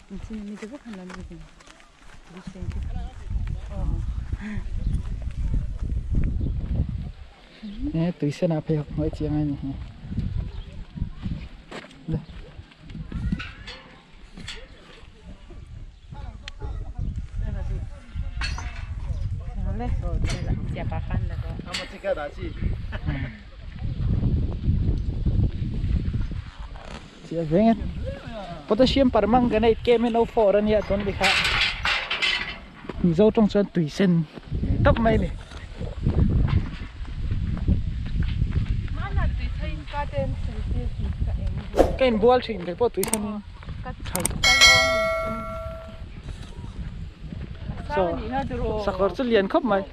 E tui sen ah pheikhawk hnuai chiang a ni hi. Potassium permanganate KMnO4 a nia chuan tikha Mizo tawng chuan tui sen tawp mai a ni. Ka inbual thin kei pawh tui sen in Saw sakawr chu lian khawp mai.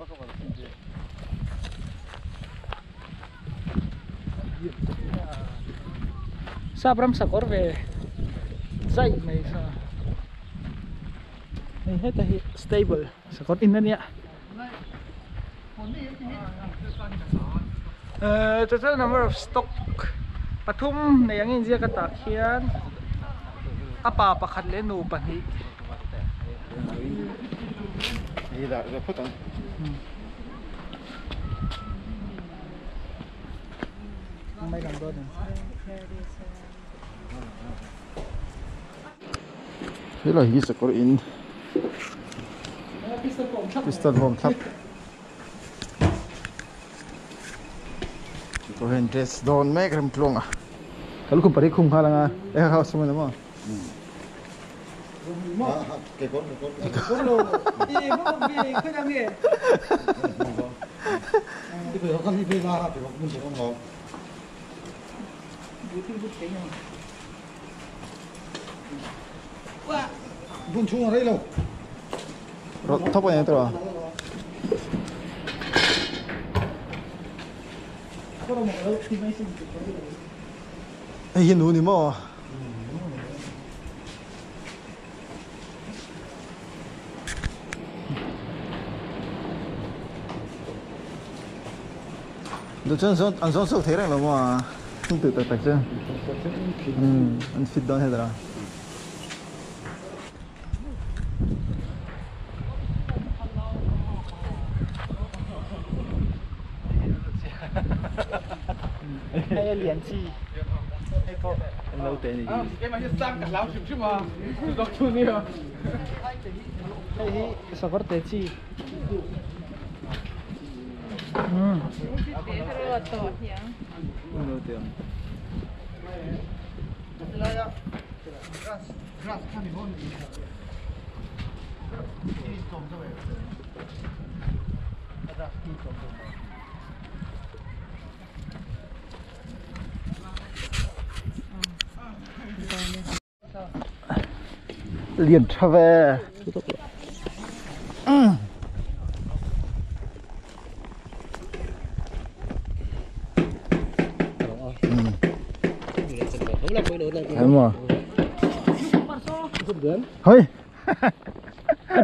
Sap ram sakawr ve zaih mai kha hei heta hi stable sakawr in a nia ehh total number of stock pathum nei ang inziak a tah khian a pa pakhat leh nu pahnih. Helai hi sakawr in pistol bawm thlap sakawr hian dress dawn mek rem tluang a ka lukhum pahnih khum nghal anga e kha kha sum ani maw. Thawk a ni tawh a. Hei hi nu ni maw? Duh chuan zawn an zawn chhuak thei reng lo maw a an tih tak tak chu umm an fit dawn hetah. Hei a lian chi hei pawh an lo te ni hi. Hei hi sakawr te chi. Lian tha ve. Hoi.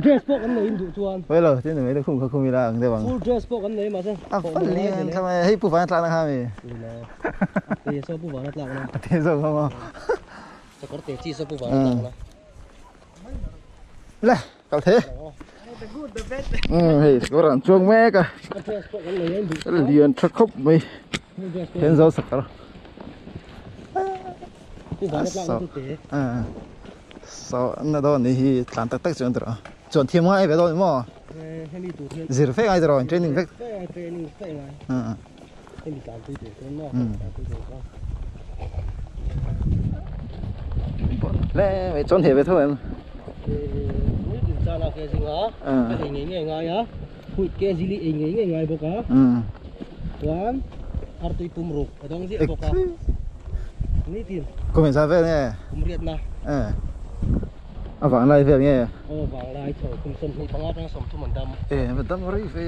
Dress pawh kan nei in duh chuan. Hoi lo, tin mai khum kha khum ila ang deuh ang. Full dress pawh kan nei mahse. A fal lian tha mai, hei pu vana tlak na kha mi. Te so pu vana tlak na. Te so kha ma. Sakawr te chi so pu vana tlak na. Le, kal the. Hei sakawr an chuang mek a. Dress pawh kan nei in duh chuan. Lian tha khawp mai. Then zo sakawr. Pu vana tlak na chu te. Saw na dawn ni hi tlan tak tak chuan tur a chuan thiam ngai ve dawn maw zir vek ngai tiraw training vek le mei chuan thei ve tho em Kum in zat vel nge? Kum riat na. Eh. A vang lai vel nge? Aw vang lai chho kum 25 atanga 30 an dam. Eh, va dam rei ve.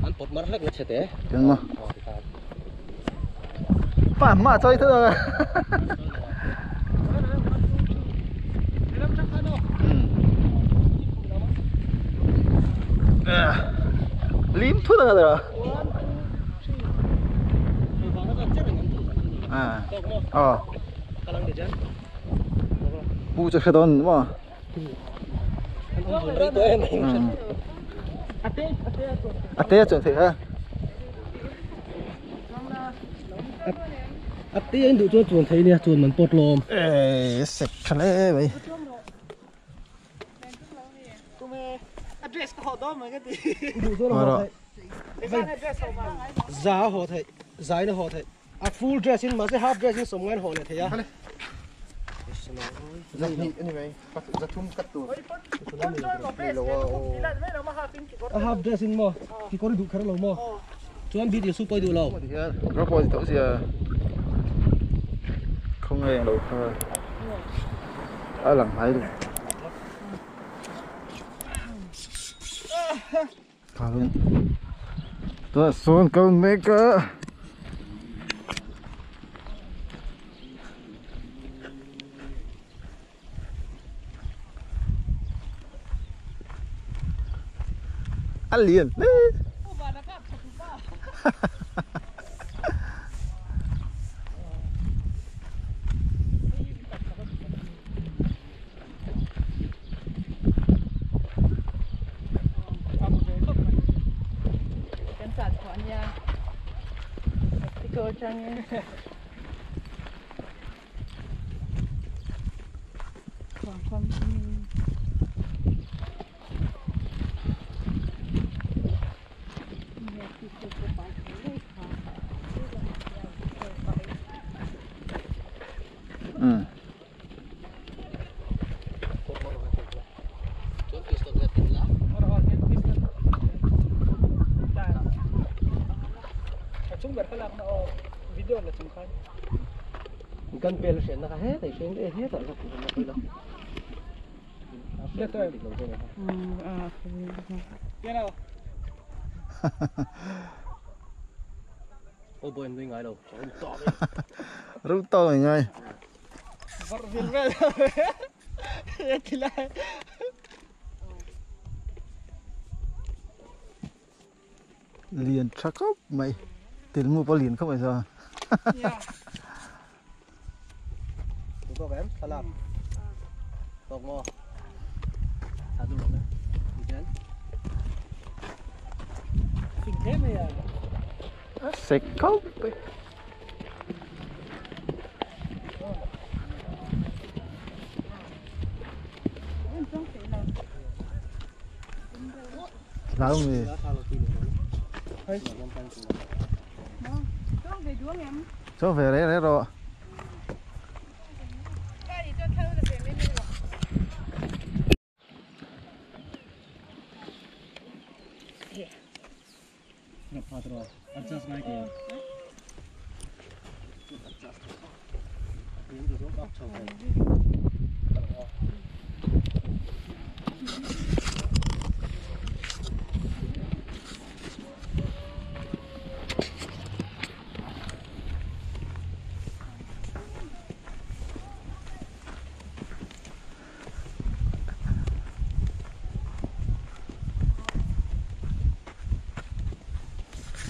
An pawt mar hlek na chhe te. Tiang ma. Pa ma choi thu rồi. Lim thu rồi. À. Ờ. Pu cho cái đòn đúng không? À thế chuẩn thế ha. À thế anh đủ cho chuẩn thế nè, chuẩn mình bột lồm. Ê, sạch thật đấy vậy. Address có đó mà cái gì? Giá họ thầy, giá nó họ thầy. À full dressing mà sẽ half dressing sống ngon họ này thầy á. Half dressing mà, thì có đủ khá là mà. Cho anh biết thì super đủ lâu. Drop thì gì à? Không nghe đâu thôi. À làm hay rồi. Tôi xuống con mấy cái. Ăn liền đấy. Ừ. Căn bè nó nó hết thì sẽ hết rồi nó ô bơi mình ngay đâu rút to rồi ngay liền chắc khóc mày tiền mua bao liền không phải giờ. Có em salad. Tọc mò. Thả đủ rồi. Phình thế mày à. Sạch khóc. Lão người. Cho về đấy đấy rồi.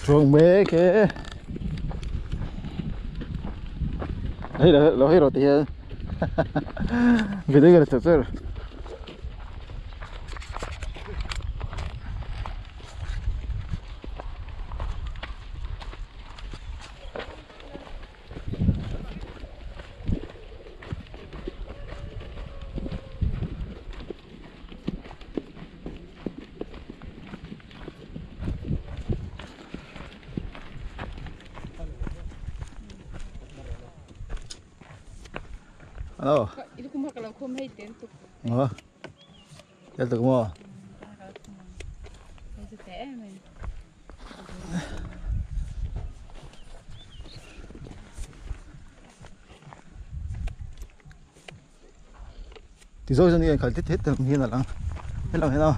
Chuông bế cái đây là lo hero thì video cái này Alo. Ờ. Tiếp tục mua. Thì rồi cho nên khởi thiết thiết từ hiện là lăng. Hết lòng hết đâu.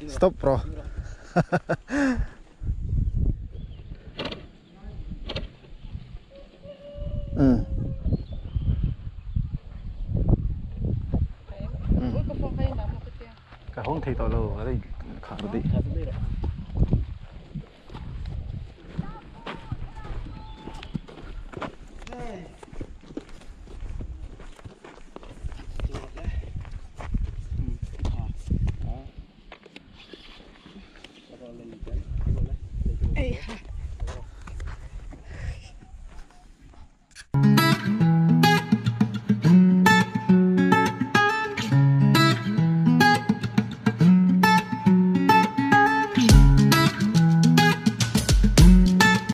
Stop bro. Ừ. Cả hôm thì tao lâu ở đây khá là đi. Ei ha.